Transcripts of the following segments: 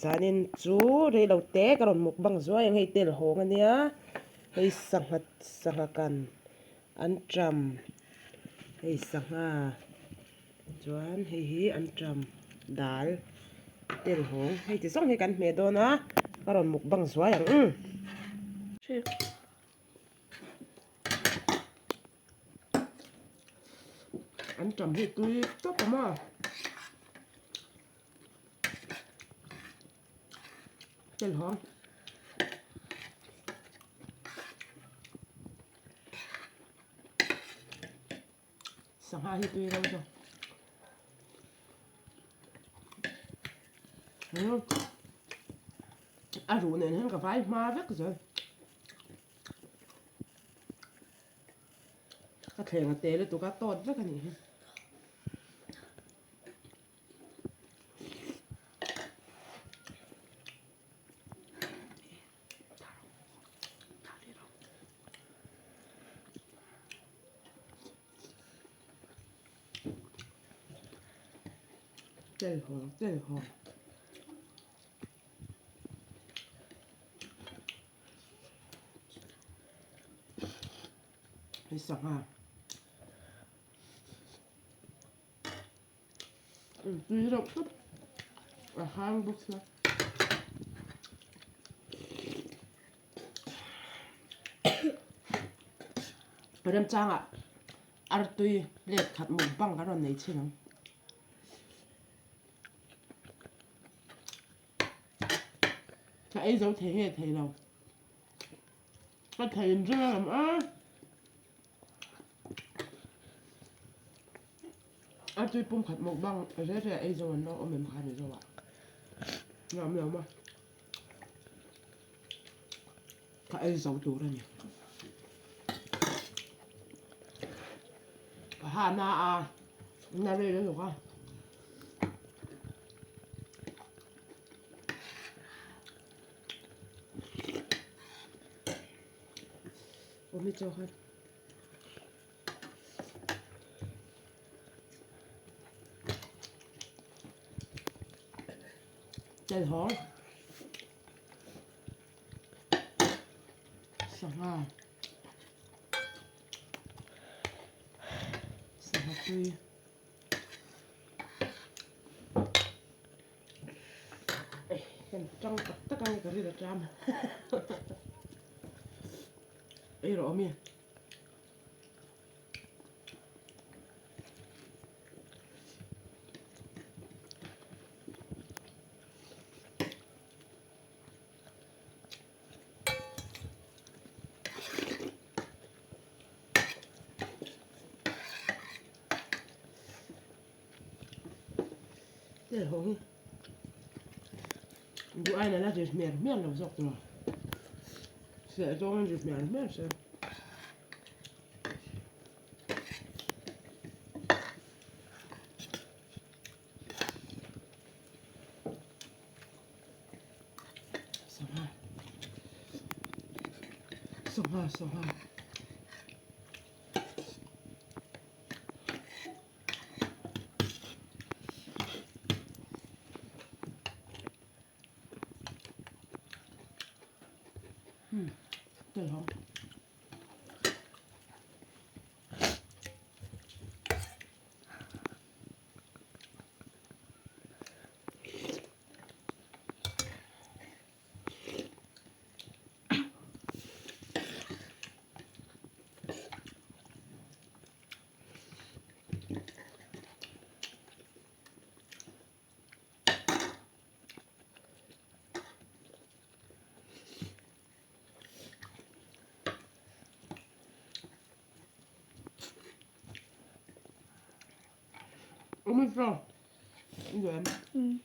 Zanin chu reilo te ka rawn mukbang zuai ang hei tel hawng ania hei sangha sangha kan an ṭam hei sangha chuan hei hi an ṭam dal tel hawng hei ti zawng hi kan hmeh dawn a ka rawn mukbang zuai ang umm. An ṭam hi tui tawp a maw. Telhawng. Sangha hi tui reuh zawk. A ruh nen hian ka vai hma vek zel. Ka thleng a te lutuk a tawt vek a nih hi. Telhawng telhawng. Hei sangha. Tui reuh tawp a hang bawk sia. Remchangah artui plate khat mukbang kan rawn nei chhin ang. Ka ei zo thei nge thei lo. Ka thei in ring alawm a. A tui pum khat mukbang re re a ei zo an lo awm em kha ni zo ah. Ngam lo ma. Ka ei zo tur a ni. Ka ha na a na rei lutuk a. Awmi chaw khan. Telhawng. Sangha. Sangha tui. Kan tang tak tak ang ka ri la tram. Ei rawh awmi. Tel ho hi duh aiin a la ri hmer hmer lo zawk tur a seh zawngin ri hmer hmer se. Sangha sangha sangha. Hmm, telhawng. Awm i saw? I duh em? Umm.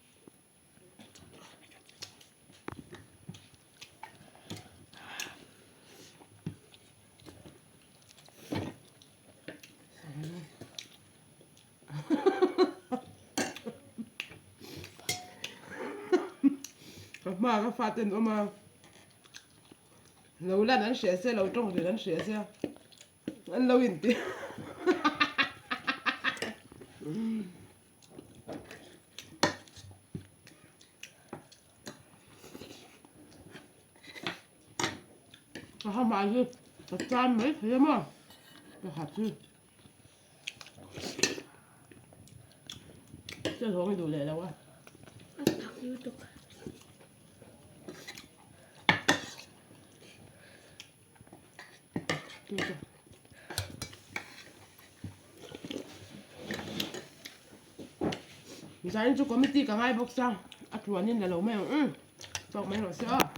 Ka hma ka fate an awm a, lo lan an hria sia lo tawng rin an hria sia an lo inti Ka ha hmai hi ka tan mai thei a maw pakhat hi tel hawng i duh leh lo a. A tak lutuk. Zain chu committee ka ngai bawk sa a tluanin la lo mai ang tawk mai rawh se aw.